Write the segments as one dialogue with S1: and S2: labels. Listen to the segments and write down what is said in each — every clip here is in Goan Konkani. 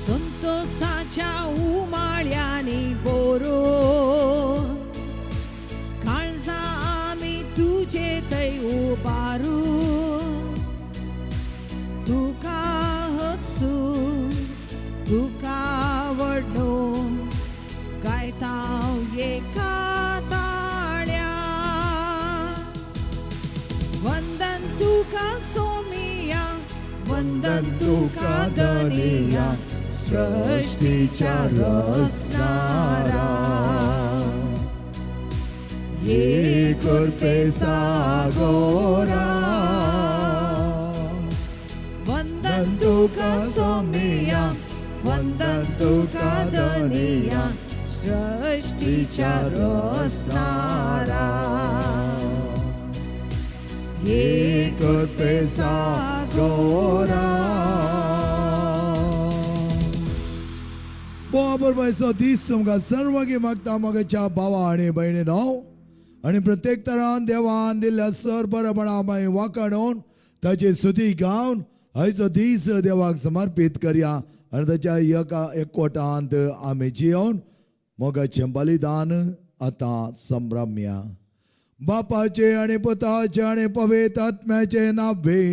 S1: संतोसाच्या उमाळ्यांनी बोरो काळजा आमी तुजे थंय उबारू तुका हत्सू तुका व्हडलो गायता एका ताळ्या वंदन तुका सोमिया वंदन तुका धनिया सृष्टीच्या रचणारा
S2: ये कृपे सागोरा
S1: वंदन तुका सोमिया वंदन तुका धनिया सृष्टीच्या रचणारा
S2: ये कृपे सागोरा. बरोबर पैसो दीस तुमकां सर्वांगी मागता म्हज्या भावा आनी भयणीनो आनी प्रत्येक तरान देवान दिल्ल्या सर बरेपणा मागीर वाखाणून ताची सुती गावन आयचो दीस देवाक समर्पीत करया आनी ताच्या एका एकवटांत आमी जियोवन मोगाचें बलिदान आतां संभ्रम्या. बापाचे आनी पुताचे आनी पवित्र आत्म्याचे नावे.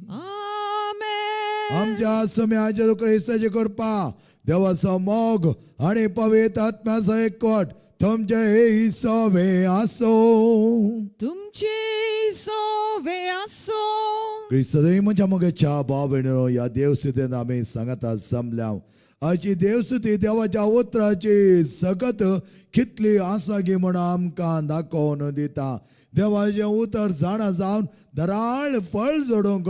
S1: आमेन.
S2: आमच्या सम्याच्या क्रिस्ताची कृपा, देवाचो मोग आनी पवित्र आत्म्याचो एकवट तुमचे हे सवे आसो.
S1: तुमचे सोवे आसो.
S2: क्रिस्त म्हज्या मोगाच्या भाव भयणीनो, ह्या देवस्तुतीन आमी सांगता जमल्या. आयची देवस्तुती देवाच्या उतराची सगत कितली आसा गी म्हूण आमकां दाखोवन दिता. देवाचें उतर जाणा जावन दराळ फळ जोडूंक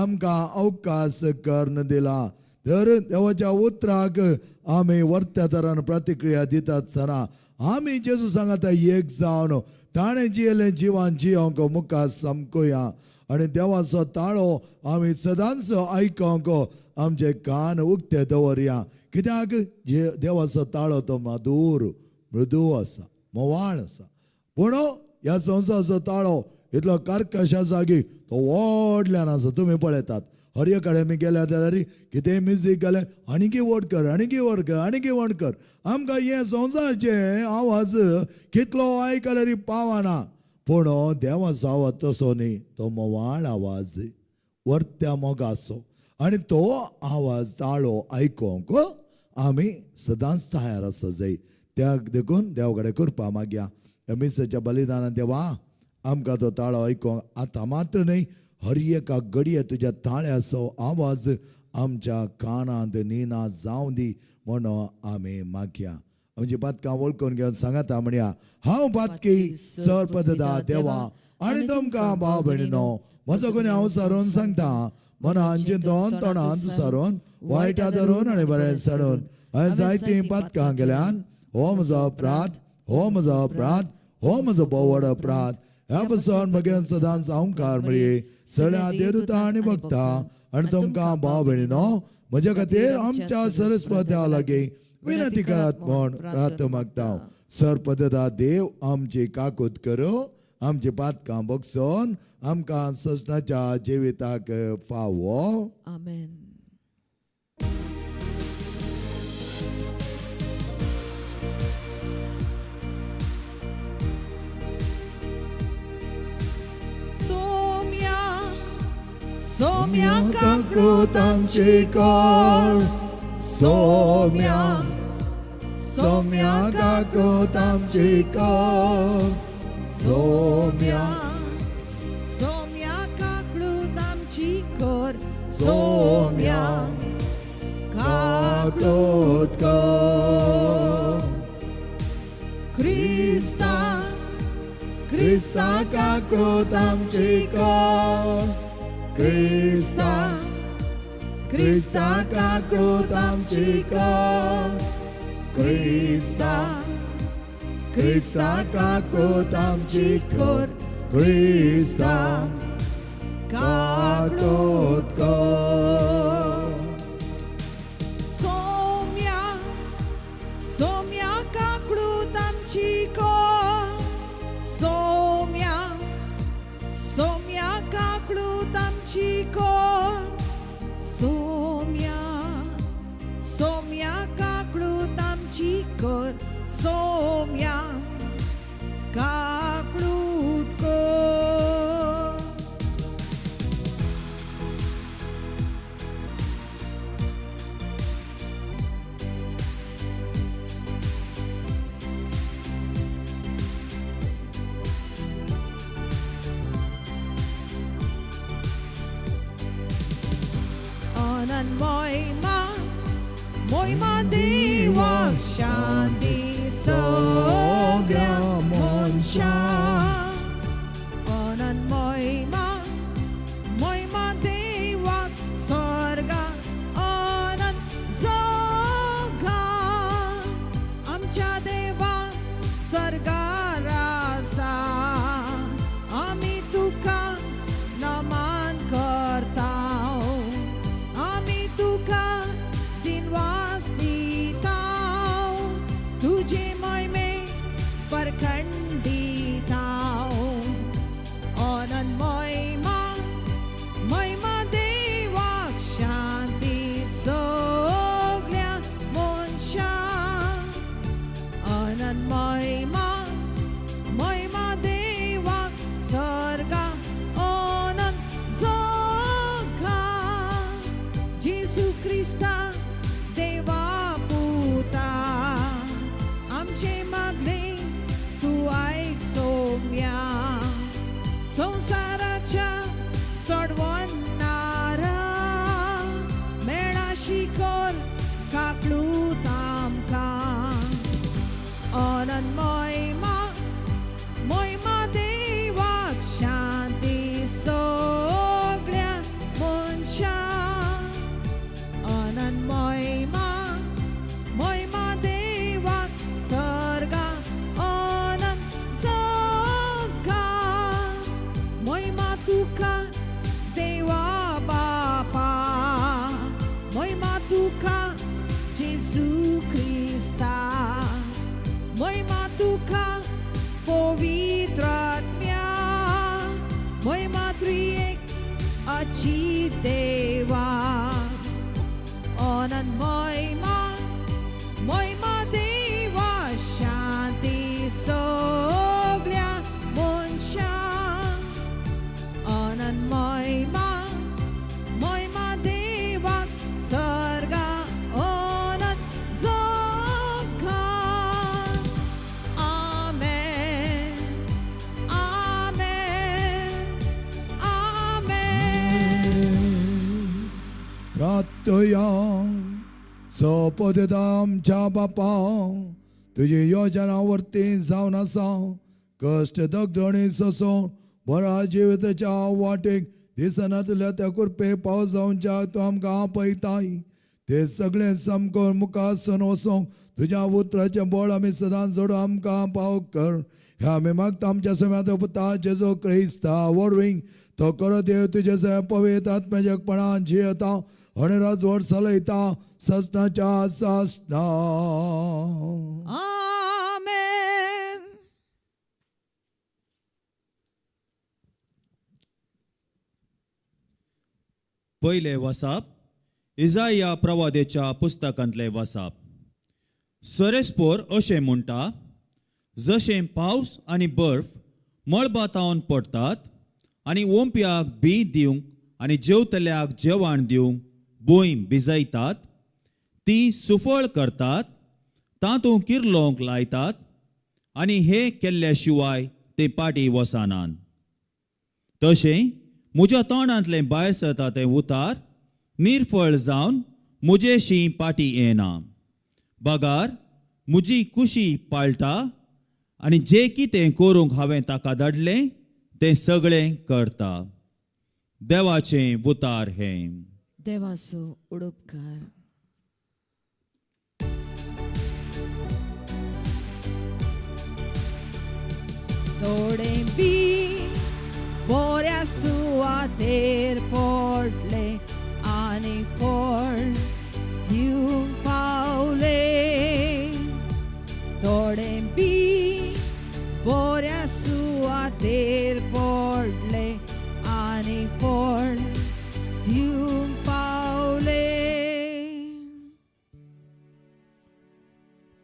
S2: आमकां अवकाश करून दिला. तर देवाच्या उतराक आमी वर्त्या तरान प्रतिक्रिया दितात आसतना आमी जेजू सांगता एक जावन ताणें जियेलें जिवान जियोंक मुखार समकुया आनी देवाचो ताळो आमी सदांच आयकोंक आमचे कान उक्ते दवरया. कित्याक देवाचो ताळो तो मधूर मृदू आसा, मोवाळ आसा. पूण ह्या संवसाराचो ताळो इतलो कर्कश आसा की तो व्हडल्यान आसा. तुमी पळयतात हर एक कडेन आमी गेल्या जाल्यार कितेंय म्युजीक घालें, आनीकय व्हड कर, आनीकय व्हड कर, आनीकय व्हड कर. आमकां हे संवसाराचे आवाज कितलो आयकल्यार पावना. पूण देवाचो आवाज तसो न्ही, तो मोवाळ आवाज, वर्त्या मोगाचो. आनी तो आवाज ताळो आयकोंक आमी सदांच तयार आसा जाय. त्या देखून देव कडेन कृपा मागया. ह्या मिसाच्या बलिदानान देवा आमकां तो ताळो आयकोंक आतां मात्र न्हय, हर एका घडये तुज्या ताळ्याचो आवाज आमच्या कानांत निना जावं दी म्हणून आमी मागया. आमची पातकां वळखून घेवन सांगता म्हणया, हांव पातकी सरपददा देवा आनी तुमकां भाव भयणीनो म्हजो कोणी हांव सारोवन सांगता, मनान चिंतोन तोंडान सारोवन वायटा धरून आनी बरें सारून हांवें जायतीं पातकां केल्यान. हो म्हजो अपराध, हो म्हजो अपराध, हो म्हजो भोव अपराध. ह्या पसून म्हगेन सदांच ओंकार म्हळी सगळ्या देवदूता आनी भक्ता आनी तुमकां भाव भयणीनो म्हज्या खातीर आमच्या सरस्पत देवा लागीं विनंती करात म्हूण प्रार्थ मागता. सरपदता देव आमची काकूत करूं, आमची पातकां बगसोन आमकां सजनाच्या जिविताक फावो.
S1: आमेन. सोम्या सोम्या
S2: काकूत आमची कर, सोम्या सोम्या काकूत आमची कर, सोम्या
S1: सोम्या काकूत आमची कर,
S2: सोम्या काकूत कर.
S1: क्रिस्ता
S2: क्रिस्ता काकूत आमची कर, क्रिस्ता क्रिस्ता काकूत आमची कर, क्रिस्ता क्रिस्ता काकूत आमची कर, क्रिस्ता काकूत कर.
S1: सोम्या सोम्या काकूत आमची कर, सोम्या सोम्या काकूत आमची कर, सोम्या सोम्या काकळूत आमची कर सोम्या काकळूत कर. अनंत मोयमा मोयमा देवाक शांती सगळ्या मनशाक. अनंत मोयमा मोयमा देवाक स्वर्गा अनंत जगा. आमच्या देवा स्वर्गार आसा आमी तुका नमन करता आमी तुका दिनवास दिता तुजे मोहिमे परखंडिता. अनंत मोहिमा महिमा देवाक शांती सगळ्या मनशाक. अनंत महिमा महिमा देवाक स्वर्गा अनंत जगा. जेजू क्रिस्ता देवा पुता आमचे मागणे तूं आयक सोम्या. संवसाराच्या सोडवणारा मेळाशी कर काकळूत आमकां. अनंत मोहिमा मोहिमा देवाक शांती सगळ्या मनशाक. अनंत मोहिमा मोहिमा देवाक स्वर्गा अनंत जगा. मोहिमा तुका देवा बापा मोहिमा तुका जेजू क्रिस्ता मोहिमा तुका पवित्र आत्म्या मोहिमा त्रिएक अचित देवा. अनंत मोहिमा मोहिमा देवा शांती सगळ्या मनशाक. अनंत मोहिमा मोहिमा देवाक स्वर्गा अनंत जगा. आमेन आमेन आमेन.
S2: प्रार्थया. सोपत आमच्या बापा तुजी योजना वर्ती जावन आसा कश्ट दगदणी सोंसून बऱ्या जिविताच्या वाटेक दिसनातल्या त्या कृपे पावस जावच्या तूं आमकां आपयताय ते सगळें सामको मुखार सून वचूंक तुज्या उतराचें बळ आमी सदांच जोडून आमकां पाव कर. ह्या आमी मागता आमच्या सोम्या पुता जेजू क्रिस्ता वरवीं. तो खरो देव तुजे सगळ्या पवित्र आत्म्याच्या एकपणान जियेता आनी राजवट चलयता सासणाच्या सासणा.
S1: आमेन.
S3: पयलें वसाप इजाया प्रवादेच्या पुस्तकांतलें वसाप. सरेस्पोर अशें म्हणटा, जशें पावस आनी बर्फ मळबातावन पडटात आनी ओंपयाक बी दिवंक आनी जेवतल्याक जेवण दिवंक भूंय भिजयतात, ती सुफळ करतात, तातूंत किर्लोंक लायतात आनी हे केल्ल्या शिवाय ते पाटी वसानात, तशें म्हज्या तोंडांतलें भायर सरता तें उतार निर्फळ जावन म्हजेशी पाटी येना, बगार म्हजी कुशी पाळटा आनी जें कितें करूंक हांवें ताका धाडलें तें सगळें करता. देवाचें उतार हें.
S1: देवाचो उडोपकार. थोडे बी बऱ्या सुवातेर पडले आनी फळ दिवंक पावले. थोडे बी बऱ्या सुवातेर पडले आनी फळ दिवंक पावले.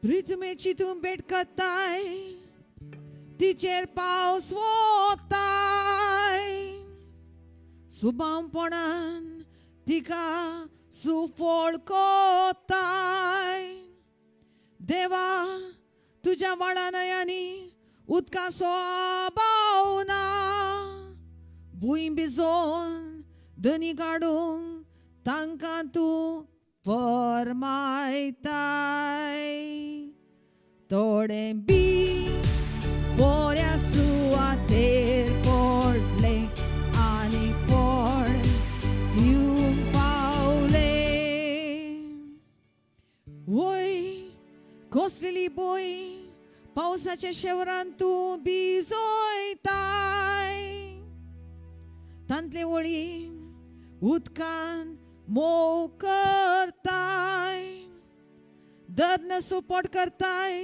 S1: प्रिथमेची तूं भेट करताय, तिचेर पावस वताय, सुबामपणान तिका सुफळ कोताय. देवा तुज्या व्हाळा न्हंयांनी उदकाचो अभाव ना, भूंय भिजोवन धनी काडूंक तांकां तूं फरमायताय. थोडें बी बऱ्या सुवातेर पडलें आनी फळ दिवंक पावलें. वय कसलेली भूंय पावसाच्या शेवरान तूं भिजयताय, तांतले वळी उदकान मोव करताय, दर्न सुपोट करताय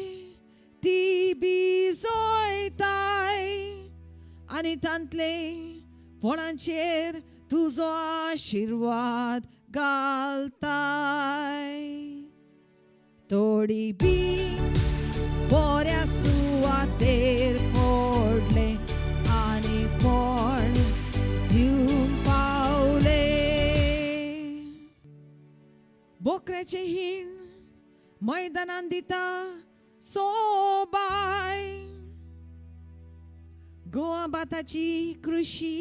S1: ती भिजयताय, आनी तांतले फळांचेर तुजो आशिर्वाद घालताय. थोडी बी बऱ्या सुवातेर पडलें आनी फळ दिवंक पावलें. बोकऱ्याचें हीण मैदानान दिता सोबाय, गोवा भाताची कृशी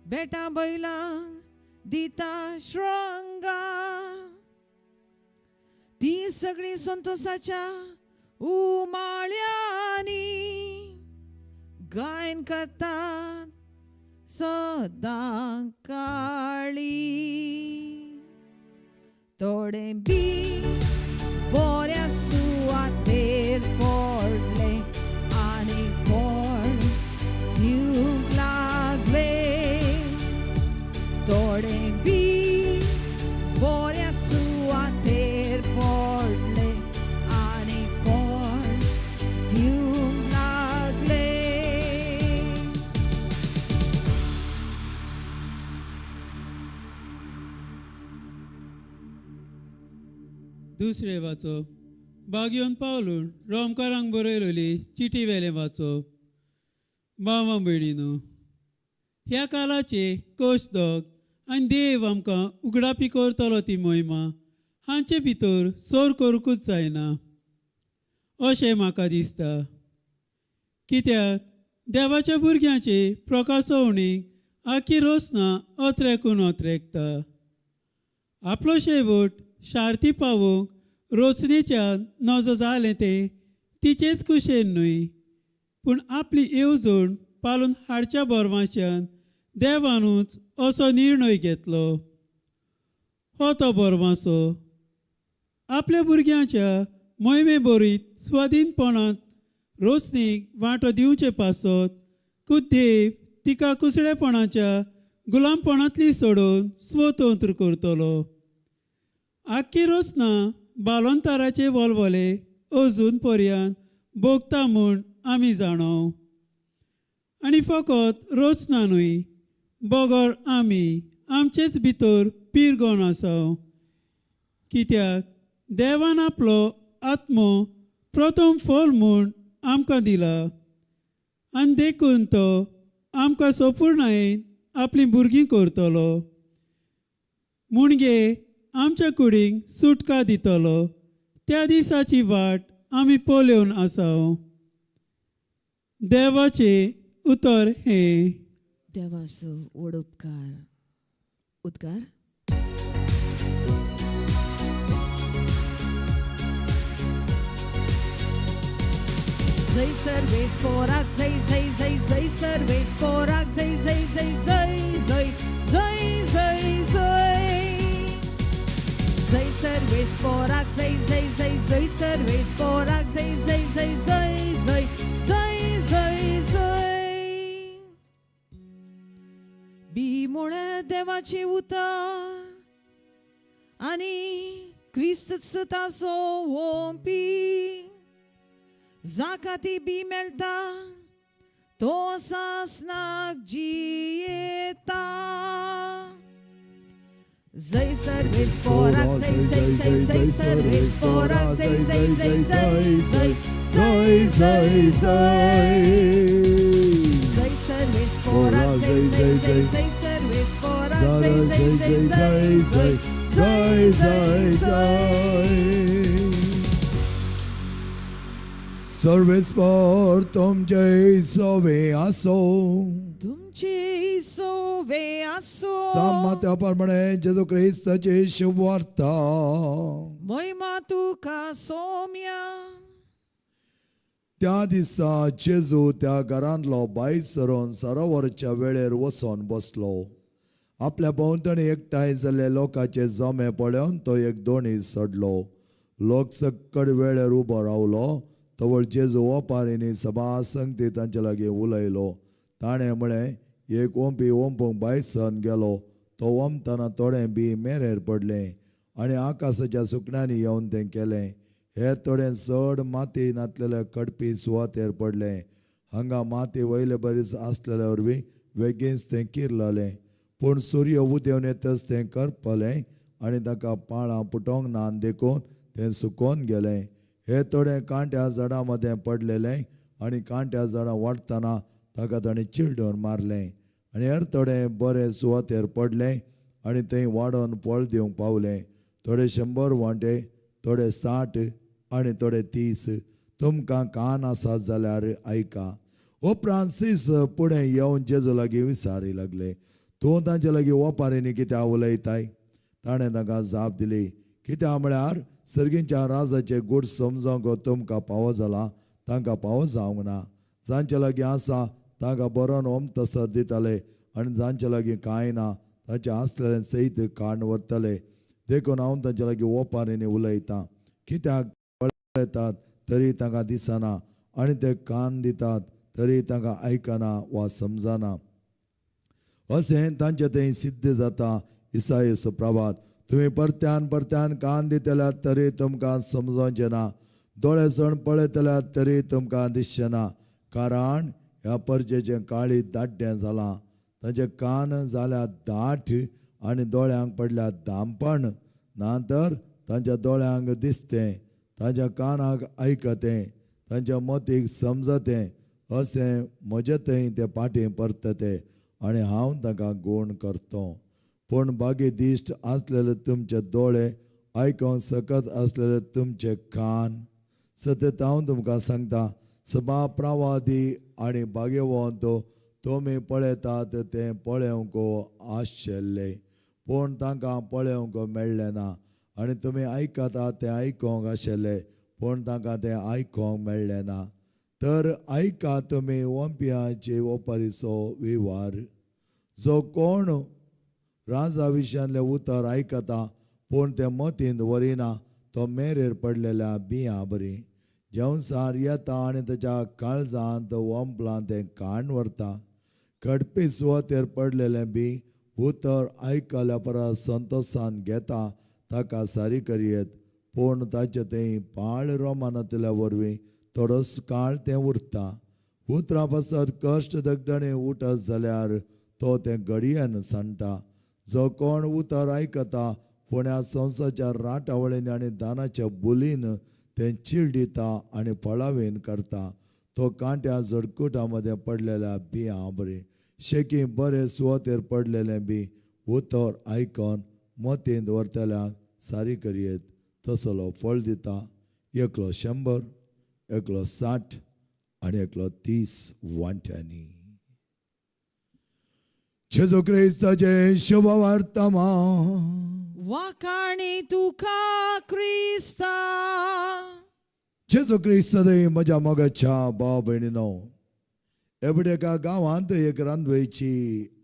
S1: बेटा बैलांक दिता श्रंगार, ती सगळी संतोषाच्या उमाळ्यांनी गायन करतात सदां काळी. थोडें बी बऱ्या सुवातेर पडलें आनी फळ दिवंक लागलें. थोडें बी बऱ्या सुवातेर पडलें आनी फळ दिवंक लागलें.
S4: दुसरें वाचप बागयोन पावलून रोमकारांक बरयलोली चिटी वेलें वाचप. भावा भयणीनो, ह्या कालाचे कोश दोग आनी देव आमकां उगडापी करतलो ती मोहिमा हांचे भितर सोर करूंकूच जायना अशें म्हाका दिसता. कित्याक देवाच्या भुरग्यांचे प्रकासवणीक आखी रोसना अत्रेकून अत्रेकता. आपलो शेवट शार्ती पावोवंक रोचनेच्यान नजो जालें तें तिचेच कुशेन न्हय, पूण आपली येवजण पालून हाडच्या बोरवांच्यान देवानूच असो निर्णय घेतलो. हो तो बोरवांसो आपल्या भुरग्यांच्या मोहिमे बरीत स्वाधीनपणांत रोसनीक वांटो दिवचे पासत कुद्देव तिका कुसडेपणाच्या गुलामपणांतली सोडोवन स्वतंत्र करतलो. आख्खी रोसना बालोंताराचे वलवले अजून पर्यंत भोगता म्हूण आमी जाणो, आनी फकत रोसना न्हय बगर आमी आमचेच भितर पिरगोन आसा. कित्याक देवान आपलो आत्मो प्रथम फल म्हूण आमकां दिला आनी देखून तो आमकां सोपूर्णायेन आपलीं भुरगीं करतलो. मुणगे आमच्या कुडींक सुटका दितलो त्या दिसाची वाट आमी पळोवन आसा. देवाचें उतर हें.
S1: देवाचो व्हड उपकार. उद्गार. जय सर्वेस पोराक जय जय जय जय सर्वेस पोराक जय जय जय जय जय जय जय जय जय सर्वेस पोराक जय जय जय जय सर्वेस पोराक जय जय जय जय जय जय जय जय. बी मुळे देवाचें उतर आनी क्रिस्त ताचो ओंपी, जाका ती बी मेळटा तो सासनाक जियेता. जय सर्वेस पोराक जय जय जय जय सर्वेस पोराक जय जय जय जय जय
S2: जय जय जय
S1: जय सर्वेस पोराक जय जय जय जय सर्वेस पोराक जय जय जय जय जय
S2: जय
S1: जय
S2: जय
S1: जय
S2: जय सर्वेस्पर तुमचे सवे आसो.
S1: तुमचे सोवे आसो.
S2: सामात्या प्रमाणे जेजू क्रिस्ताची शुभवार्ता.
S1: महिमा तुका सोम्या.
S2: त्या दिसा जेजू त्या घरांतलो भायर सरून सरोवरच्या वेळेर वचोन बसलो. आपल्या भोंवतणी एकठांय जाल्ले लोकांचे जमे पळोवन तो एक दोणी सडलो. लोक सक्कड वेळेर उबो रावलो. तवळ जेजू ओपारींनी सभा संगती तांचे लागीं उलयलो. ताणें म्हळें, एक ओंपी ओंपूंक भायर सरून गेलो. तो ओंपतना थोडें बी मेरेर पडलें आनी आकाशाच्या सुकण्यांनी येवन तें केलें. हेर थोडें चड माती नातलेल्या कडपी सुवातेर पडलें. हांगा माती वयले बरीच आसलेल्या वरवीं बेगीनच तें किरललें. पूण सूर्य उदेवन येतच तें करपलें आनी ताका पाळां पुटोंक ना, देखून तें सुकोवन गेलें. हे थोडें कांट्या झाडां मदें पडलेलें आनी कांट्या झाडां वाडटना ताका ताणें चिड्डून मारलें. आनी हेर थोडें बरे सुवातेर पडलें आनी थंय वाडोवन फळ दिवंक पावलें. थोडे 100 वांटे, थोडे 60 आनी थोडे 30. तुमकां कान आसात जाल्यार आयका. उपरांत सीस फुडें येवन जेजू लागीं विचारी लागले, तूं तांचे लागीं ओपारींनी कित्याक उलयताय? ताणें तांकां जाप दिली, कित्याक म्हळ्यार सर्गीच्या राजाचें गूट समजोंक तुमकां पावो जालां, तांकां पावो जावंक ना. जांचे लागीं आसा तांकां बरोवन ओमतसर दिताले आनी जांचे लागीं कांय ना तांचें आसलेलें सयत काडून व्हरतले. देखून हांव तांचे लागीं ओपारींनी उलयतां, कित्याक पळयतात तरी तांकां दिसना आनी ते कान दितात तरी तांकां आयकना वा समजना. अशें तांचें थंय सिद्ध जाता. इसायस प्रभात, तुमी परत्यान परत्यान कान दितल्यात तरी तुमकां समजोवचें ना, दोळे सण पळयतल्यात तरी तुमकां दिसचें ना. कारण ह्या परजेचें काळीज दाड्डें जालां, तांचे कान जाल्या दाट आनी दोळ्यांक पडल्या दामपण. ना तर तांच्या दोळ्यांक दिसतें, तांच्या कानाक आयकतें, तांच्या मतीक समजतें, अशें म्हजे थंय ते पाटी परतते आनी हांव तांकां गूण करतो. पूण बागी दिश्ट आसलेले तुमचे दोळे, आयकोंक सकत आसलेले तुमचे कान, सतत हांव तुमकां सांगता, सभा प्रवादी आनी भाग्यवंत तुमी पळयतात तें पळोवंक आशिल्लें, पूण तांकां पळोवंक मेळ्ळें ना. आनी तुमी आयकतात तें आयकोंक आशिल्लें, पूण तांकां तें आयकोंक मेळ्ळें ना. तर आयका तुमी ओंपयाचे ओपारीचो विवार. जो कोण राजा विशयांतलें उतर आयकता पूण तें मतींत व्हरिना, तो मेरेर पडलेल्या बियां बरी. जेवसार येता आनी ताच्या काळजांत ओंपलां तें काण व्हरता. खडपी सुवातेर पडलेलें बी उतर आयकल्या परस संतोशान घेता, ताका सारी करयेत, पूण ताचें थंय पाळ रोमानांतल्या वरवीं थोडोच काळ तें उरता. उतरां पासत कश्ट दगदणे उठत जाल्यार तो तें घडयेन सांडटा. जो कोण उतर आयकता पूण ह्या संवसाराच्या राटावळींनी आनी दानाच्या बोलीन तें चिरडिता आनी फळावेन करता, तो कांट्या झडकुटा मदें पडलेल्या बियां बरी. शेकी बरे सुवातेर पडलेलें बी उतर आयकून मतींत व्हरतल्यांक सारी करयेत, तसलो फळ दिता. एकलो 100, एकलो 60 आनी एकलो 30 वांट्यांनी. जेजू क्रिस्ताचें शुभ वर्तमान.
S1: वाखाणी तुका क्रिस्ता.
S2: जेजू क्रिस्त म्हज्या मोगाच्या भाव भयणीनो, एवढे एका गांवांत एक रांदवेची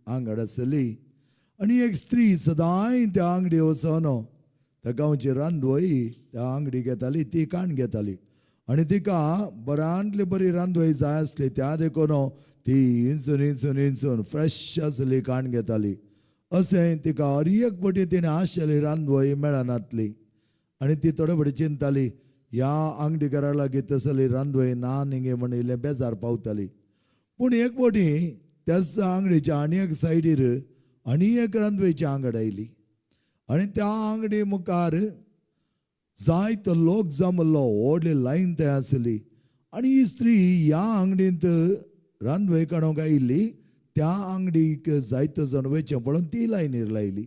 S2: आंगड आसली आनी एक स्त्री सदांय त्या आंगडी वचून त्या गांवची रांदवय त्या आंगडी घेताली, ती काण घेताली आनी तिका बरांतली बरी रांदवय जाय आसली. त्या देखून ती इंचून इंचून इंचून फ्रेश आसली काण घेताली. अशें तिका हर एक पटी तिणें आशिल्ली रांदवय मेळनातली आनी ती थोडे फावटी चिंताली, ह्या आंगडीकारा लागीं तसली रांदवय ना न्ही म्हण इल्लें बेजार पावताली. पूण एक फावटी त्याच आंगडीच्या आनी एक सायडीर आनी एक रांदवेची आंगड आयली आनी त्या आंगडी मुखार जायतो लोक जमलो, व्हडली लायन थंय आसली. आनी ही स्त्री ह्या आंगडींत रांदवय काडूंक आयिल्ली, त्या आंगडीक जायतो जाण वयचें पळोवन ती लायनीर लायली.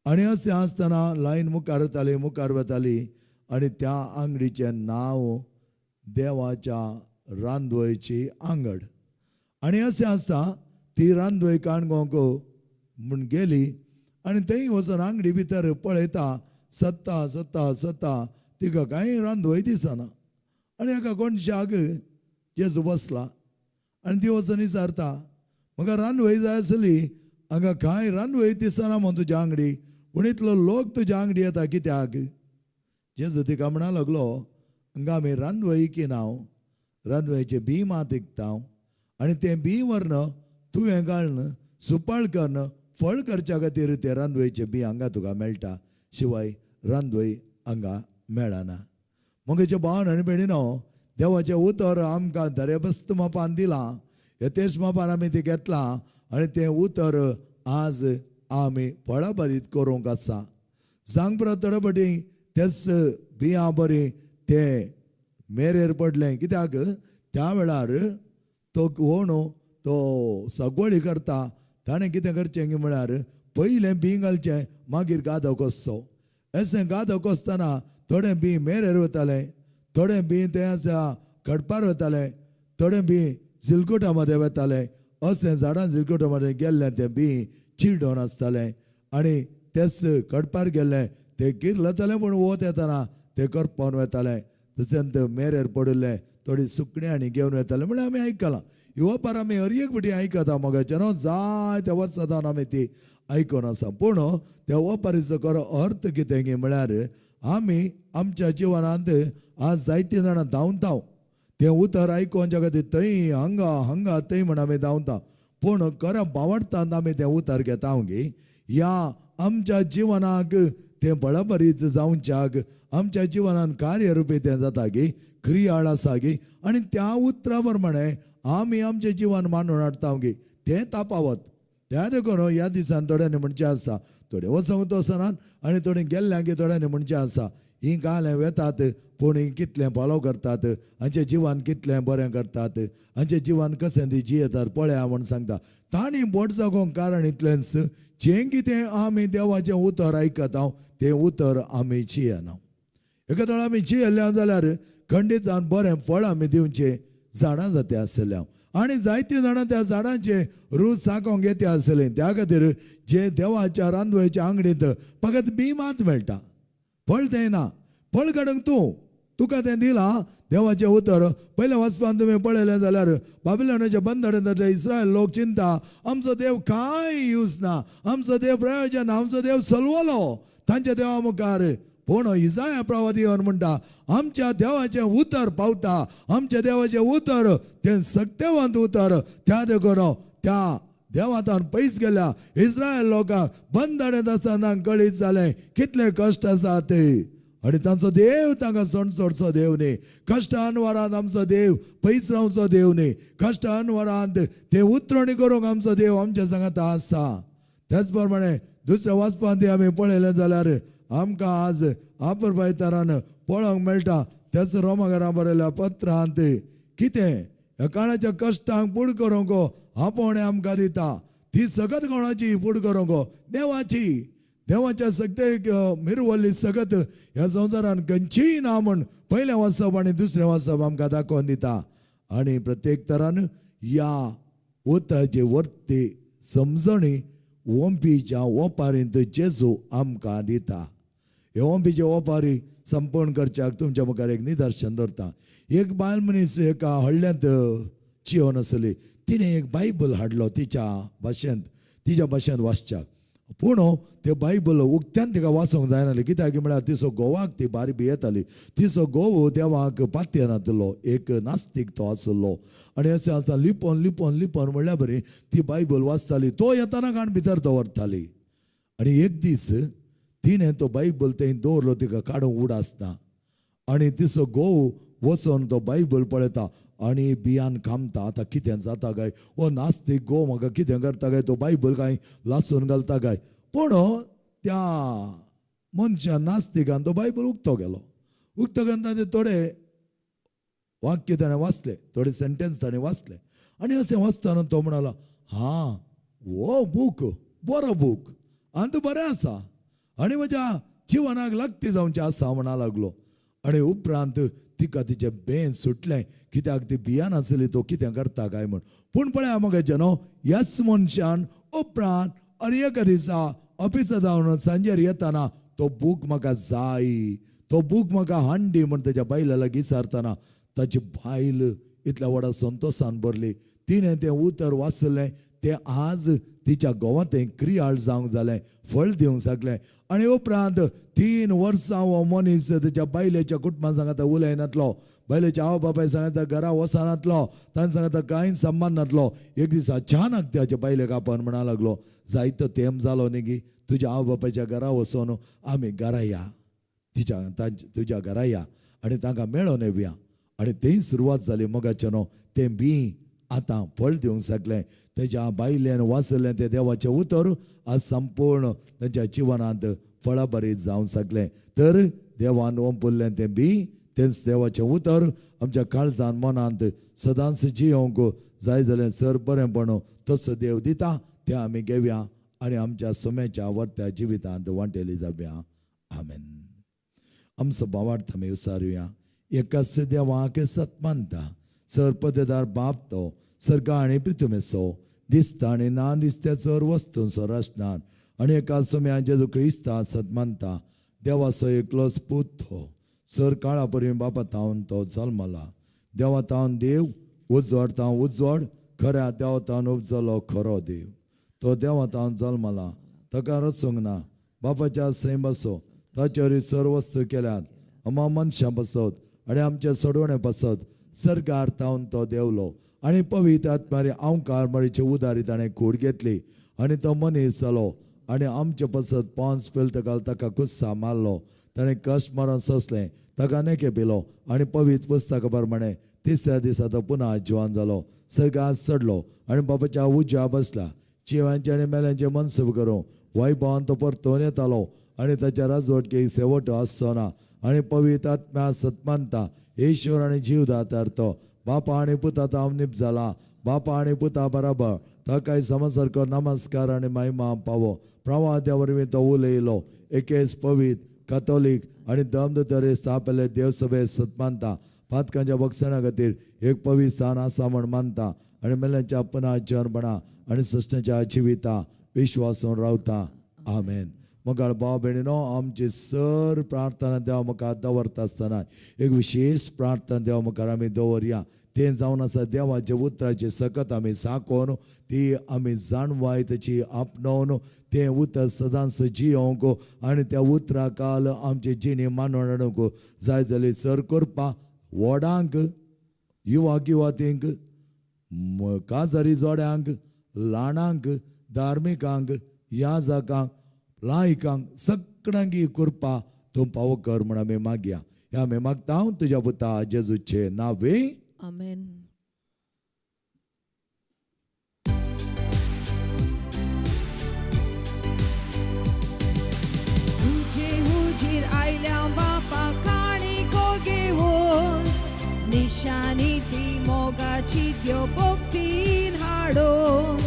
S2: आनी अशें आसतना लायन मुखार वताली, मुखार वताली आनी त्या आंगडीचें नांव देवाच्या रांदवयची आंगड. आनी अशें आसता ती रांदवय काणकोंक म्हूण गेली आनी थंय वचून आंगडी भितर पळयता, सत्ता सत्ता सत्ता तिका कांय रांदवय दिसना. आनी एका कोणशाक जेजू बसला आनी ती वचून विचारता, म्हाका रांदवय जाय आसली, हांगा कांय रांदवय दिसना म्हूण तुज्या आंगडी, पूण इतलो लोक तुज्या आंगडी येता कित्याक? जेजू तिका म्हणा लागलो, हांगा आमी रांदवय किनाव, रांदवयचें बी मात विकता आनी तें बी व्हरून तुवें घालून सुपाळ करून फळ करच्या खातीर तें रांदवयचें बी हांगा तुका मेळटा, शिवाय रांदवय हांगा मेळना. मगेचे भावन आनी भयणीनो, देवाचें उतर आमकां दरेबस्त मापान दिलां, यथेश मापान आमी तें घेतलां आनी तें उतर आज आमी फळाभरीत करूंक आसा. सांग परत थोडे फावटी तेच बियां बरीं तें मेरेर पडलें, कित्याक त्या वेळार तो कोण तो सगवळी करता, ताणें कितें करचें की म्हळ्यार पयलें बीं घालचें, मागीर गादो कोसचो. अशें गादो कोसतना थोडें बीं मेरेर वतालें, थोडें बीं तें आसा खडपार वतालें, थोडें बीं झिलकुटा मदें वतालें. अशें झाडां झिलकुटा मदें गेल्लें तें बीं चिड्डोन आसतालें आनी तेच खडपार गेल्लें तें किर्लतालें, पूण वत येतना तें करपोवन वतालें. तशेंच मेरेर पडिल्लें थोडी सुकणीं आनी घेवन वतालें. म्हणल्यार आमी आयकलां ही ओपार, आमी हर एक फावटी आयकता मोगाचें न्हू, जायत्या वर्सां जावन आमी ती आयकून आसा. पूण त्या ओपारीचो खरो अर्थ कितें की म्हळ्यार आमी आमच्या जिवनांत आज जायतीं जाणां धांवता, तें उतर आयकोवच्या खातीर थंय हांगा हांगा थंय म्हण आमी धांवता, पूण खऱ्या बावडटांत आमी तें उतर घेता गे. ह्या आमच्या जिवनाक तें बळबरीत जावच्याक आमच्या जिवनान कार्यरुपी तें जाता गे, क्रियाळ आसा गे. आनी त्या उतरा प्रमाणे आमी आमचें जिवन मांडून हाडटा गे, तें तापावत. त्या देखून ह्या दिसान थोड्यांनी म्हणचें आसा, थोडे वचूंक वचनात आनी थोडीं गेल्ल्यांक थोड्यांनी म्हणचें आसा, हीं गालें वेतात पूण हीं कितलें फॉलो करतात, हांचें जिवन कितलें बरें करतात, हांचें जिवन कशें ती जियेतात पळया म्हूण सांगता. तांणी बोट जागोवंक कारण इतलेंच, जें कितें आमी देवाचें उतर आयकता तें उतर आमी जियेना. एका वेळार आमी जियेल्ले जाल्यार खंडीत जावन बरें फळ आमी दिवचें झाडां जाता आसलें आनी जायतीं जाणां त्या झाडांचे रूच साकोंक येता आसलें. त्या खातीर जे देवाच्या रांदवयच्या आंगडींत फकत बी मात मेळटा, फळ तें ना. फळ काडूंक तूं तुका तें दिलां देवाचें उतर. पयलें वाचपान तुमी पळयलें जाल्यार बाबिलोनाच्या बंदरांतले इस्रायल लोक चिंता, आमचो देव कांय यूज ना, आमचो देव प्रयोजन ना, आमचो देव सलवलो तांच्या देवा मुखार. पूण इजाया प्रवादी येवन म्हणटा, आमच्या देवाचें उतर पावता, आमच्या देवाचें उतर तें सक्तेवंत उतर. त्या देखून त्या देवातान पयस गेल्या इस्रायल लोकांक बंदरांत आसतना कळीत जालें कितले कश्ट आसा ते, आनी तांचो देव तांकां सोडचो देव न्ही. कश्ट अनवरांत आमचो देव पयस रावचो देव न्ही, कश्ट अनवरांत ते उतरणी करूंक आमचो देव आमच्या सांगाता आसा. त्याच प्रमाणे दुसऱ्या वाचपांत आमी पळयलें जाल्यार आमकां आज आपरपायतारान पळोवंक मेळटा. त्याच रोमाघरा बरयल्या पत्रांत कितें ह्या काळाच्या कश्टांक पुड करूंक आपोवणें आमकां दिता, ती सगत कोणाची पुड करूंक देवाची. देवाच्या सगळे मिरवल्ली सगत ह्या संवसारान खंयचीय ना म्हण पयलें वाचप आनी दुसरें वाचप आमकां दाखोवन दिता. आनी प्रत्येक तरान ह्या उतराचे वर्ती समजणी ओंपीच्या ओपारींत जेजू आमकां दिता. हे ओंपीचे ओपारी संपूर्ण करच्याक तुमच्या मुखार एक निदर्शन दवरता. एक बायल मनीस एका हळ्ळ्यांत चियोन आसली, तिणें एक बायबल हाडलो तिच्या भाशेंत, तिच्या भाशेंत वाचच्याक. पूण ते बायबल उक्त्यान तिका वाचूंक जायनासलें, कित्याक म्हळ्यार तिचो घोवाक ती बारी भियेताली. तिचो घोव देवाक पातयेनातलो, एक नास्तीक तो आसलो. आनी अशें आसा लिपोन लिपोन लिपोन म्हणल्यार बरी ती बायबल वाचताली, तो येताना काण भितर दवरताली. आनी एक दीस तिणें तो बायबल थंय दवरलो, तिका काडूंक उडासना. आनी तिचो घोव वचोन तो बायबल पळयता आनी बियान कामता, आतां कितें जाता काय, हो नास्तीक घोव म्हाका कितें करता काय, तो बायबल काय लासून घालता काय. पूण त्या मनशान नास्तिकान तो बायबल उक्तो केलो. उक्तो केन्ना ताणें थोडे वाक्य ताणें वाचले, थोडे सेंटेन्स ताणें वाचले आनी अशें वाचतना तो म्हणालो, हां हो बूक बरो बूक आनी तो बरें आसा आनी म्हज्या जिवनाक लागती जावचें आसा म्हणा लागलो. आनी उपरांत तिका तिचें बेन सुटलें, कित्याक ती भियान आसली तो कितें करता काय म्हूण. पूण पळया मगे न्हू, ह्याच मनशान उपरांत आनी एका दिसा ऑफिसा जावन सांजेर येताना तो बूक म्हाका जाय, तो बूक म्हाका हांडी म्हूण तेज्या बायला लागीं विचारतना ताची बायल इतल्या व्हडा संतोशान भरली. तिणें तें उतर वाचलें, तें आज तिच्या घोवांत क्रियाळ जावंक जालें, फळ दिवंक शकलें. आनी उपरांत 3 वर्सां हो मनीस तेच्या बायलेच्या कुटुंबान सांगता उलयनातलो, बायलेच्या आवय बापाय सांगता घरा वचनातलो, तांचे सांगता कांय संबंद नातलो. एक दीस अचानक त्याच्या बायलेक आपण म्हणा लागलो, जायतो तेम जालो न्ही गी, तुज्या आवय बापायच्या घरा वचोन आमी घरा या, तिच्या तांच्या तुज्या घरा या आनी तांकां मेळोन येवया. आनी थंय सुरवात जाली मोगाचें न्हू, तें बी आतां फळ दिवंक शकलें. तेज्या बायल्यान वाचलें तें देवाचें उतर आज संपूर्ण तांच्या जिवनांत फळाभरीत जावंक शकलें. तर देवान ओंपुल्लें तें बी तेंच देवाचें उतर आमच्या काळजान मनांत सदांच जियोवंक जाय जाल्यार सर बरेंपण तसो देव दिता तें आमी घेवया आनी आमच्या सोम्याच्या वर्त्या जिवितांत वांटेली जावया. आमेन. आमचो भावार्थ आमी विचारुया. एकाच देवाक सत मानता, सर पदेदार बाप तो सर्गा आनी पृथ्वीचो दिसता आनी ना दिसत्या चर वस्तूंचो रचनान आनी एका सोम्या जेजू क्रिस्ता सत मानता, देवाचो एकलोच पूत तो सर काळा परी बापा तावन तो जल्मला, देवा तावन देव, उजवाड तावन उजवाड, खऱ्या देवा तावन उपजलो खरो देव, तो देवा तावन जल्मला, ताका रचूंक ना, बापाच्या सैम बसो ताचेर सर्व वस्तू केल्यात, आमा मनशां पासत आनी आमचे सोडवणे पासत सरकार तावन तो देवलो आनी पवित्र आत्मारी आंवकार मारीचे उदारी ताणें कूड घेतली आनी तो मनीस जालो आनी आमचे पासत पांच पेलतकाल ताका कुस्सा मारलो, ताणें कश्ट मरण सोंसलें, ताका नेके पिलो आनी पवित्र पुस्तका प्रमाणे तिसऱ्या दिसा तो पुनः जिवान जालो, सर्गात चडलो आनी बापाच्या उजव्या बसला, जिवांचे आनी मेल्यांचे मनसूब करूं वैभवान तो परतून येतालो आनी ताच्या राजवटकेक शेवट आसचो ना. आनी पवित्र आत्म्या सतमानता ईश्वर आनी जीव दातार तो बापा आनी पुता तावन निप जाला, बापा आनी पुता बराबर ताकाय समसारको नमस्कार आनी महिमा पावो. प्रवाद्या वरवीं तो उलयलो, एकेच पवित्र कथोलीक आनी दमदतरे स्थापले देवसभे सतमानता, पातकांच्या बक्षणा खातीर एक पवित्र स्थान आसा म्हण मानता आनी मेल्यांच्या पुनः जन्मपणा आनी सृश्टाच्या जिविता विश्वासून रावता. आमेन. मोगाळ भाव भयणीनो, आमची सर प्रार्थना देवा मुखार दवरता आसतना एक विशेष प्रार्थना देवा मुखार आमी दवरया. तें जावन आसा देवाच्या उतराची सकत आमी साकोवन ती आमी जाणवाय ताची आपणावन तें उतर सदांच जियोवंक आनी त्या उतरा काल आमची जिणी मानवण हाडूंक जाय जाल्यार सर करपा व्हडांक, युवाक युवातींक, काजारी जोड्यांक, ल्हानांक, धार्मिकांक, याजकांक, लायकांक सगळ्यांक ही कृपा तूं पावो कर म्हण आमी मागया. ह्या आमी मागता तुज्या पुता जेजूचे नावे.
S1: आमेन. तुजे हुजीर आयल्या बापा काणिको घेवन, निशानी ती मोगाची त्यो भक्तीन हाडून,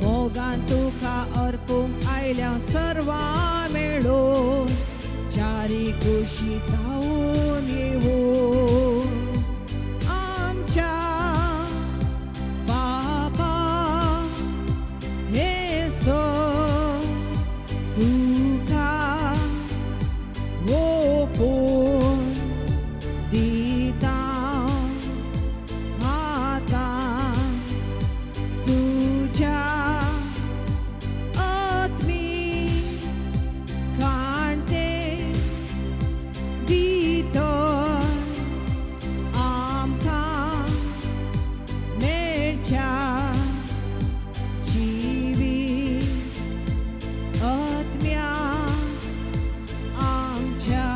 S1: मोगान तुका अर्पूंक आयल्या सर्वां मेळून, चारी कुशी धांवून येवून आमच्या बापा हे सो तुका ओपून दिता हाता तुज्या आत्मी कांटे दितो आमकां मेळच्या जिवीत आत्म्या आमच्या.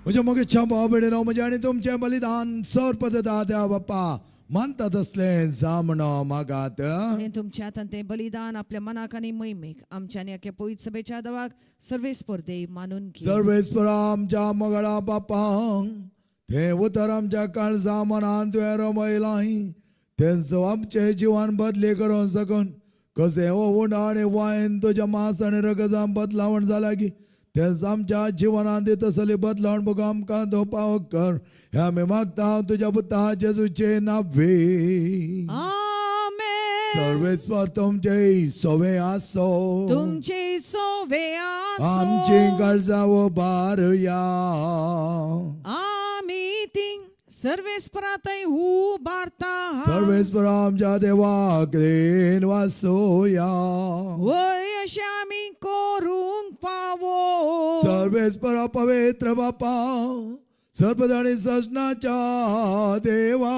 S2: म्हज्या मोगेच्या भाव भयणीनो, म्हजें आनी तुमचें बलिदान सर पदता त्या बाप्पा मानता तसलें जामणो मागात.
S1: हें तुमच्या हातान तें बलिदान आपल्या मनाक आनी मोहिमेक आमच्या आनी अख्या पवित्र सभेच्या दवाक सर्वेस्पर देव मानून घे.
S2: सर्वेस्पर आमच्या मगळा बापांक तें उतर आमच्या काळजा मनान तुवें रमयलां, तेंचो आमचें जिवन बदली करूंक सकून कशें हो उंडो आनी वायन तुज्या मांस आनी रगजान बदलावण जाला की तेंच आमच्या जिवनांत तसली बदलावण बघ आमकां तो पावक कर, हें आमी मागता तुज्या पुता जेजूचे नावे.
S1: आमेन.
S2: सर्वेस्पर तुमचे सवे आसो.
S1: तुमचे सोवे आसो.
S2: आमची काळजां उबारुया.
S1: आमी ती सर्वेस्परातय उबारता.
S2: सर्वेस्पर आमच्या देवाक देन वासोया.
S1: वय अशें आमी करूंक फावो.
S2: सर्वेस्पर पवित्र बापा, सर्पदाणी सजनाच्या देवा,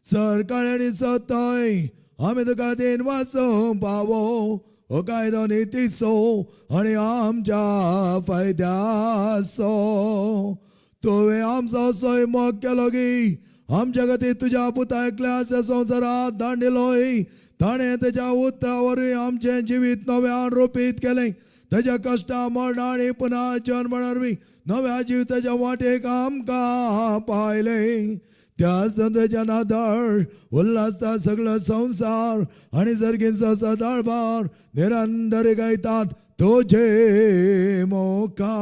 S2: सरकाळ आनी सतय आमी तुका देन वाचोवंक पावो हो कायदो नितीचो आनी आमच्या फायद्याचो. तुवें आमचो सैमोग केलो गी आमच्या खातीर तुज्या पुता एकल्या संवसारात दांडिलोय, ताणें तेज्या उतरा वरवीं आमचें जिवीत नव्यान रोपीत केलें. तेज्या कश्टा मरणा आनी पुनः जन्मणा वरवीं नव्या जिविताच्या वाटेक आमकां पायलें. त्या संताच्या नादार उल्हासता सगळो संवसार आनी सर्गींचो सदाळबार निरंतर गायतात तुझे मोका.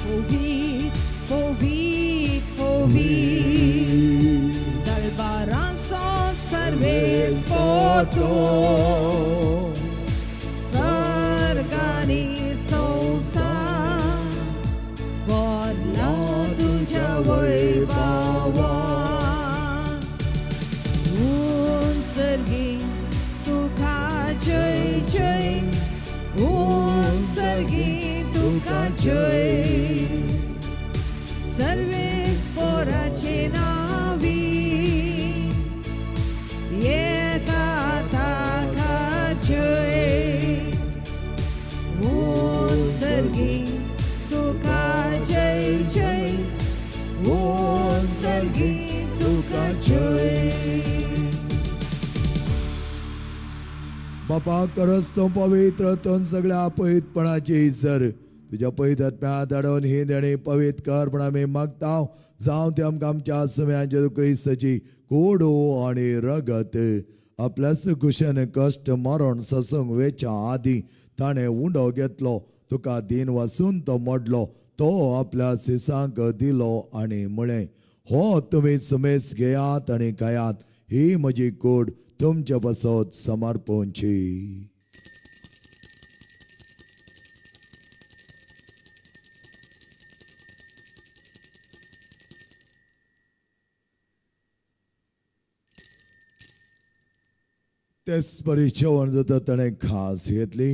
S1: पवीत पवीत पवीत दरबारांचो सर्वेस्पर तूं, सर्गानी संवसार भरला तुज्या वैभवान. उंचर्गी तुका जय जय, उंचर्गी तुका जय, सर्वेस्पराचे नावी येता ताका जय. उंचर्गी तुका जय जय, उंचर्गी तुका जय.
S2: बापा करस तूं पवित्र तूं सगळ्या पवित्रपणाची सर तुज्या पवित्र आत्म्या धाडून ही देणी पवित्र कर म्हण आमी मागता, जावं ते आमकां आमच्या सम्या जेजू क्रिस्ताची कोडो आनी रगत. आपल्याच कुशेन कश्ट मरण ससंग वेच्या आदी ताणें उंडो घेतलो, तुका दीन वासून तो मोडलो, तो आपल्या सिसांक दिलो आनी म्हळें, हो तुमी समेस घेयात आनी खायात, ही म्हजी कूड तुमचे पासत समर्पणची. तेच परी जेवण जाता ताणें खास घेतली,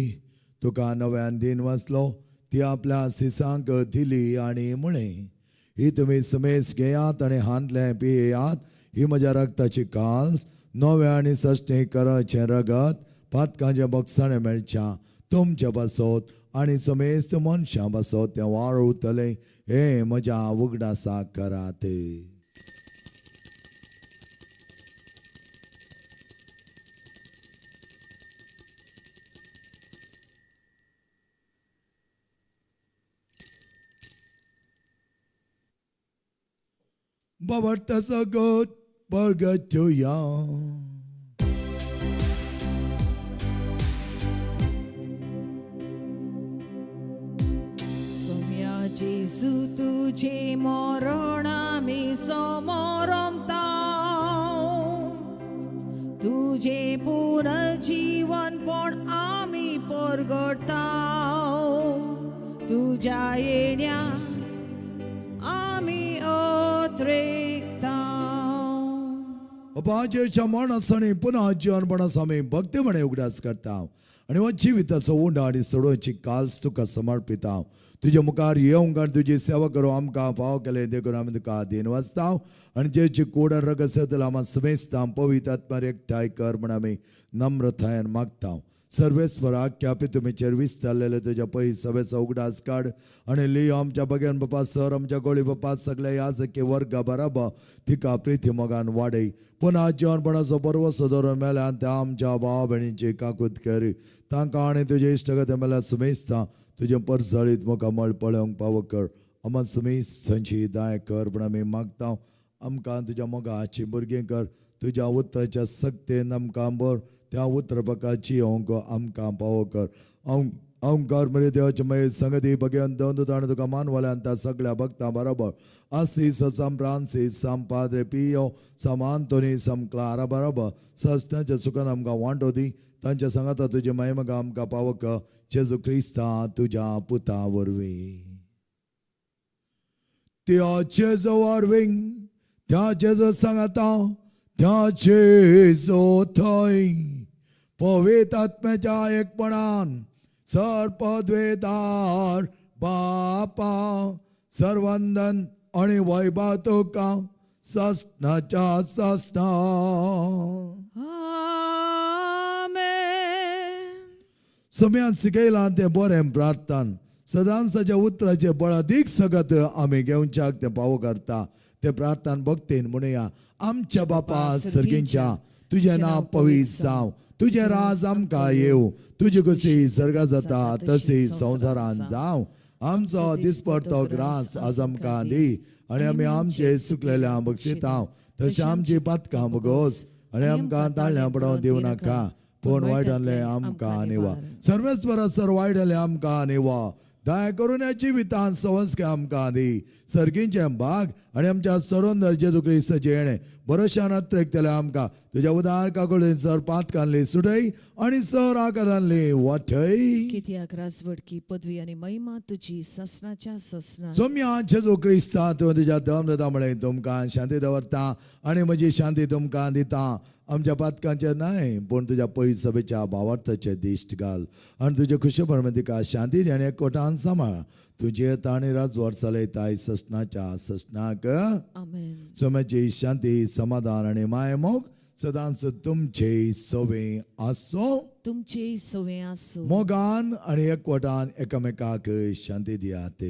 S2: तुका नव्यान दीन वाचलो, ती आपल्या सिसांक दिली आनी म्हळें, ही तुमी समेस घेयात आनी हांतलें पियेयात, ही म्हज्या रगताची काल्स, नव्या आनी सश्टी कराचें रगत, पातकांचें बक्षाणें मेळच्या तुमचे पासत आनी समेस्त मनशां पासत तें वाळवतलें, हें म्हज्या उगडासाक करात. बाबा सगट परगटया.
S1: सोम्या जेजू तुझे मरण आमी समोरमता, तुझे पुनर्जीवनपण आमी परगटता, तुज्या येण्या आमी अत्रेकता.
S2: बाबाच्या मरणासणी पुन्हा जीवनपणास आमी भक्तीपणे उगडास करता आनी हो जिविताचो उंडो आनी सोडोवची काल्स तुका समर्पिता. तुज्या मुखार येवंक आनी तुजी सेवा करूं आमकां फावो केलें देखून आमी तुका अधीन वाचता आनी जेची कूड आनी रगत सदल आमी समेस्ता पवित्र आत्म्यार एकठांय कर म्हण आमी नम्रतायेन मागता. सर्वेस्पराक क्यापी तुमीचेर विस्तारलेले तुज्या पै सभेचो उगडास काड आनी लियो आमच्या बगेन बापा सर आमच्या गोळी बापा सगल्या याजकी वर्गा बराबर तिका प्रिती मोगान वाडय. पुन्हा जिवनपणाचो बरवसो धरून मेल्यान त्या आमच्या भाव भयणींची काकूत कर. तांकां आनी तुजे इश्टगत मेल्या सुमेस्ता तुजें परजळीत मुखामळ पळोवंक पावो कर. आमा सुमेस थंयची दाय कर म्हण आमी मागता. आमकां तुज्या मोगाची भुरगीं कर. तुज्या उतराच्या सक्तेन आमकां भर. त्या उतर प्रकारची येवंक आमकां पावो कर. अंकार मरे देवाचे मये संगती भगवंत दोन ताणें तुका मानवल्यान त्या सगळ्या भक्तां बरोबर आसीस सम फ्रांसीस सम पाद्रे पियो सम आंतोनी सम क्लारा बरोबर सस्नाच्या सुखान आमकां वांटो दी. तांच्या सांगाता तुजे महिमगा आमकां पावक जेजू क्रिस्ता तुज्या पुता वरवीं. त्या जेजू वरवीं त्या जेजू सांगाता त्या जेजू थंय पवित्र आत्म्याच्या एकपणान सर्पद्वेदार बापा सर्वंदन आणि वैभव तुका ससनाच्या ससना.
S1: आमेन.
S2: सम्यान शिकयलां तें बरें प्रार्थन सदांच ताच्या उतराचें बळादीक सगत आमी घेवच्याक तें पावो करता. तें प्रार्थन भक्तीन म्हणुया. आमच्या बापा सर्गींच्या तुजें नांव पवित्र जावं, तुजें राज आमकां येवं, तुजी खुशी सर्गा जाता तशी संवसारान जावं. आमचो दिसपडतो ग्रास आज आमकां दी आनी आमी आमचे सुकलेल्या बक्षितांव तशें आमची पातकां बगोस आनी आमकां ताळ्यां पडोवन दिवं नाका, पूण वायटांतलें आमकां निवा. सर्वेस्पर सर वायटांतलें आमकां निवा. दया करून ह्या जिवितान संवस्के आमकां दी. सर्गींचें भाग आनी आमच्या सरोंदर जेजू क्रिस्ताचें येणें बरोशान अत्रेकतलें आमकां. तुज्या उदार काकुळीन सर पातकांतली सुटय आनी सर आकारांतली वाटय.
S1: कित्याक राजवटकी पदवी आनी महिमा तुजी ससनाच्या ससना.
S2: सोम्या जेजू क्रिस्ता तूं तुज्या दम दिता म्हळें तुमकां शांती दवरता आनी म्हजी शांती तुमकां दिता. आमच्या पातकांचेर न्हय पूण तुज्या पयस सभेच्या भावार्थाचे दिश्ट घाल आनी तुजे खुशे प्रमाणे तिका शांती आनी एकवटान सांबाळ. तुजे ताणी राजवार चलयताय ससनाच्या ससनाक.
S1: आमेन.
S2: सोम्याची शांती समाधान आनी मायमोग सदांच तुमचे सवे आसो.
S1: तुमचे सवे आसो.
S2: मोगान आनी एकवटान एकामेकाक शांती दियात.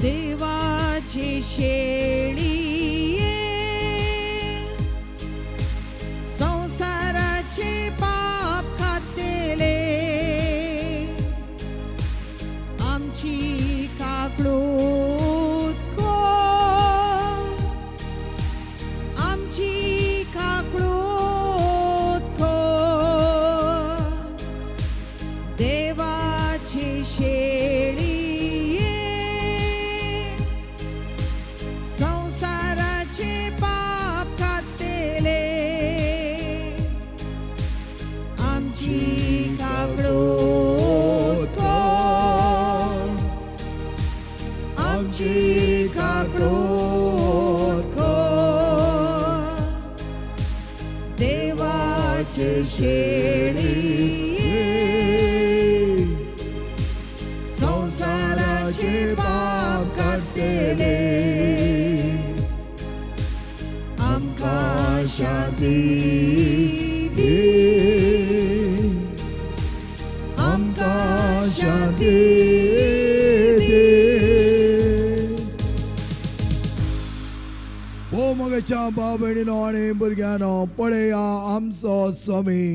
S1: देवाचे शेळिये संसाराचे पाप खातेले आमची काकळूत कर, आमची काकळूत कर. देवाचे शेळिये संसाराचे पाप खातेले आमची काकळूत कर, आमची काकळूत कर. देवाचे शेळिये संसाराचे पाप काडटले आमकां शांती दी, आमकां शांती दी.
S2: ओ मगाच्या भाव भयणीनो आनी भुरग्यांनो पळया आमचो स्वामी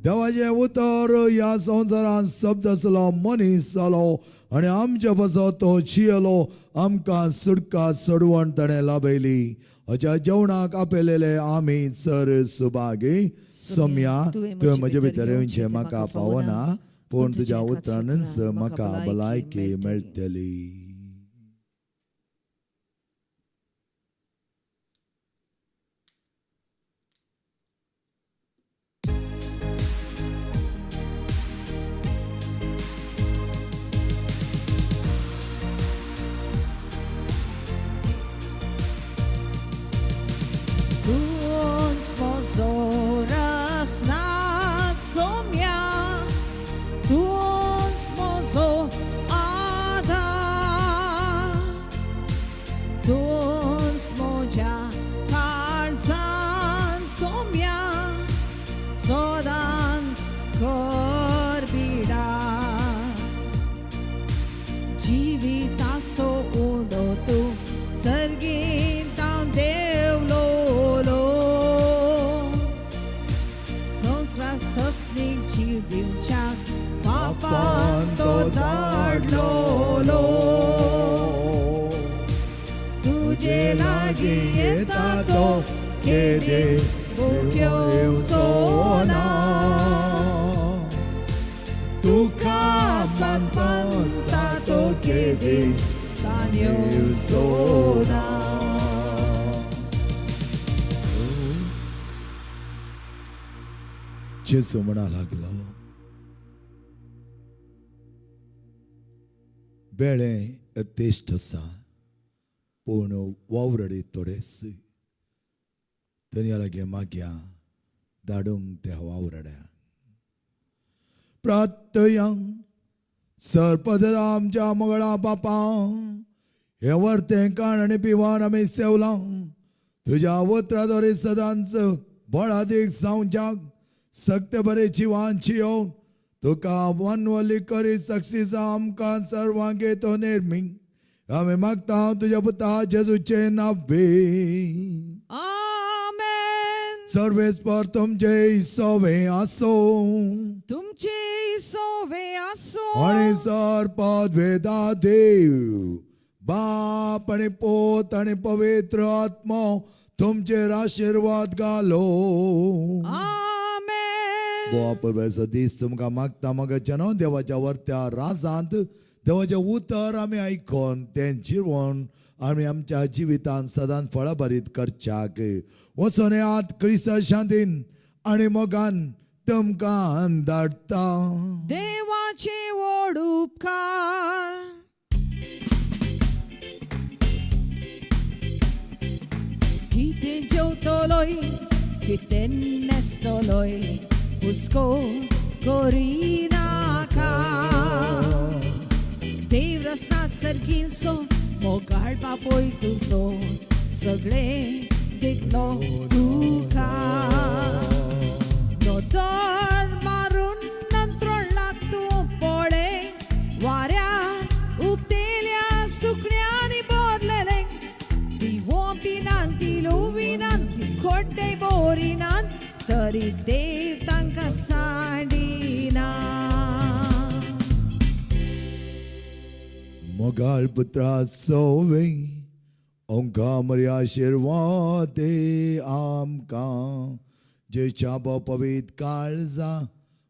S2: देवाचें उतर ह्या संवसारांत शब्द आसलो मनीस जालो आनी आमचे पासत तो जियेलो. आमकां सुटका सोडवण ताणें लाभयली. हाच्या जेवणाक आपयलेले आमी सर सुभागी. सम्या तुवें म्हजे भितर येवचें म्हाका पावना, पूण तुज्या उतरानच म्हाका भलायकी मेळटली.
S1: Tuns mozoras nad somia, tuns तुजे लागीं येता तो केदीस भुक्योसो ना.
S2: तुका सांगता तो केदीस
S1: तान्योसो ना.
S2: जेजू म्हणा लागलो, बेळें अतेश्ट आसा पूण वावरडे थोडेच. धनया लागीं मागया धाडूंक त्या वावरड्या. प्रार्थया. सर्पद आमच्या मंगळा बापा, हे वर्तें काण आनी पिवान आमी सेवलां तुज्या उतराद्वारे सदांच बळादीक जावच्याक सक्त बरे जिवांची येवन तुका वनवली करी सक्सीचा आमकां सर्वांक तो निर्मी आमी मागता तुज्या पुता जेजूचे नावे.
S1: आमेन.
S2: सर्वेस्पर तुमचे सोवे आसो.
S1: तुमचे सोवे आसो.
S2: आणि सर्पद वेदा देव बाप आणि पोत आणि पवित्र आत्मा तुमचेर आशिर्वाद घालो.
S1: आमेन.
S2: बोवा परबेचो दीस तुमकां मागता मगाच्या न्हू देवाच्या वर्त्या राजांत देवाचें उतर आमी आयकोन तें जिवन आमी आमच्या जिवितांत सदांच फळाभरीत करच्याक वचोन येयात. क्रिस्ता शांतीन आनी मोगान तुमकां धाडटा.
S1: देवाचे व्हड उपकार. कितें जेवतलोय कितें न्हेसतलोय हुस्को करिनाका. देव रसनात सर्गींचो मोगाळ बापोय तुजो सगळें दितलो तुका. नदर मारून नंत्रण लागतूं पळे वाऱ्यार उकतेल्या सुकण्यांनी भरलेलें. ती वोपिनात ती लोविनात ती खोड्डे बोरिनात तरी देव तांकां सांडिना.
S2: मोगाळ पुत्रा सोवे ओंका मरी आशिर्वाद दे आमकां जेच्या पवीत काळजा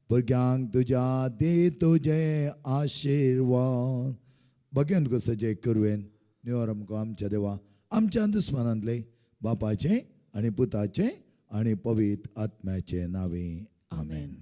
S2: भुरग्यांक तुज्या दे तुजे आशिर्वाद. बघेन कसं जे करवेन निवर आमकां आमच्या देवा आमच्या दुस्मानांतले बापाचे आनी पुताचे आनी पवीत आत्म्याचे नावे. आमेन.